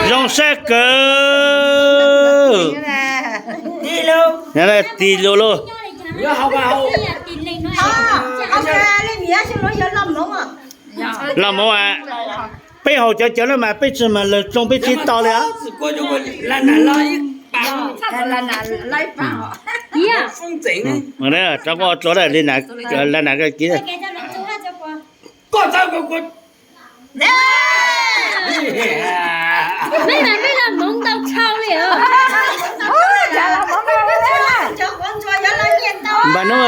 Zoo sab kawg. Tig lus lauj. Loj Hmoov a, peb haus cov cawv no mas peb tsis mas lawv tsoo peb tsis tau li os. Rov qab ua dlua li na, kiv. Npaj nub,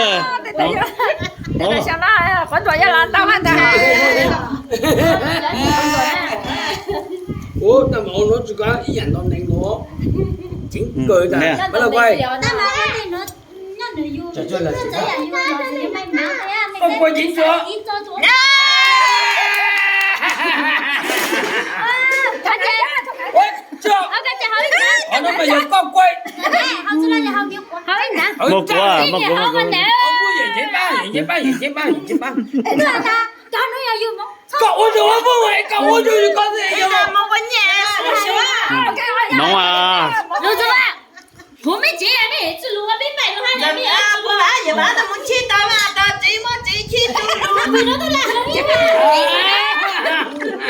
Muaj kuv, muaj kuv, muaj kuv. Hmoov a.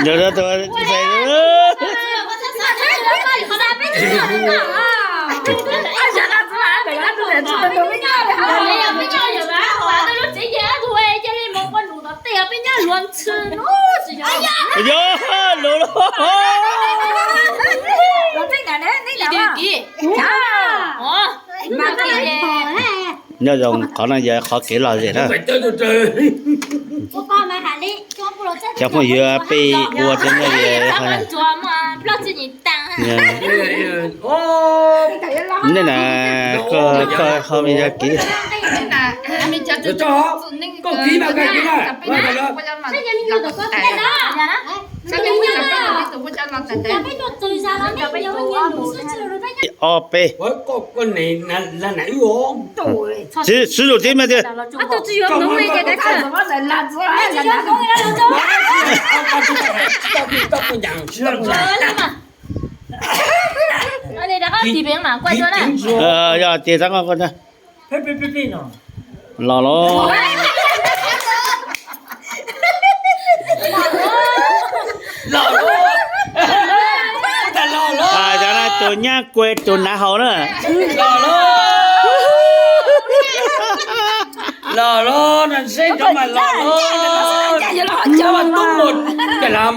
Yog lus lauj. Nyob zoo, qhov no yog qhov kev lom zem na. Cov phooj ywg peb ua tej no, nej na, koj ho me yog kev. Ob peb. Sib zog tib mas tias. Yog tias rov qab los los. Cov no tus nyab kua tus hnav haus na. Los los, seb cov mas los los. Cov mas tub mus, cov los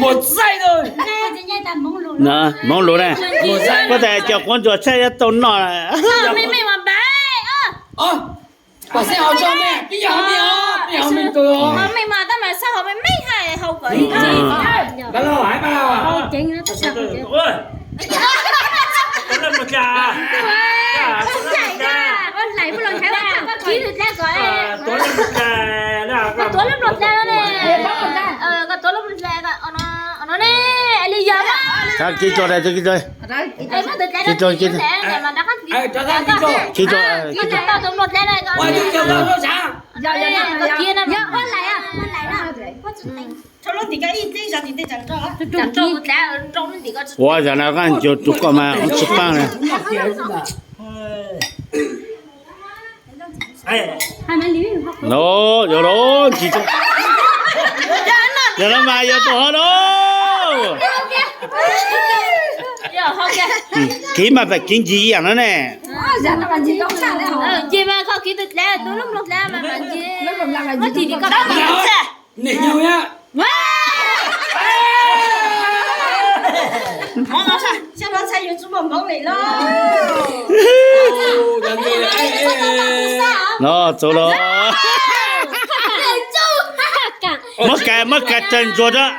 mus txaij. Hmoov lus na. Kuv tas cov quav ntsuas txaij yuav tau noj. Kiv tso, kiv tso. Ua yam no koj ncua tus koj mas tsis paab li. No, yog los, yog los mas yog tus ho no. Kiv mas pam kiv ncig ib yam no ne. No txug los. Muab ka, muab ka tsaws ntsuag rau.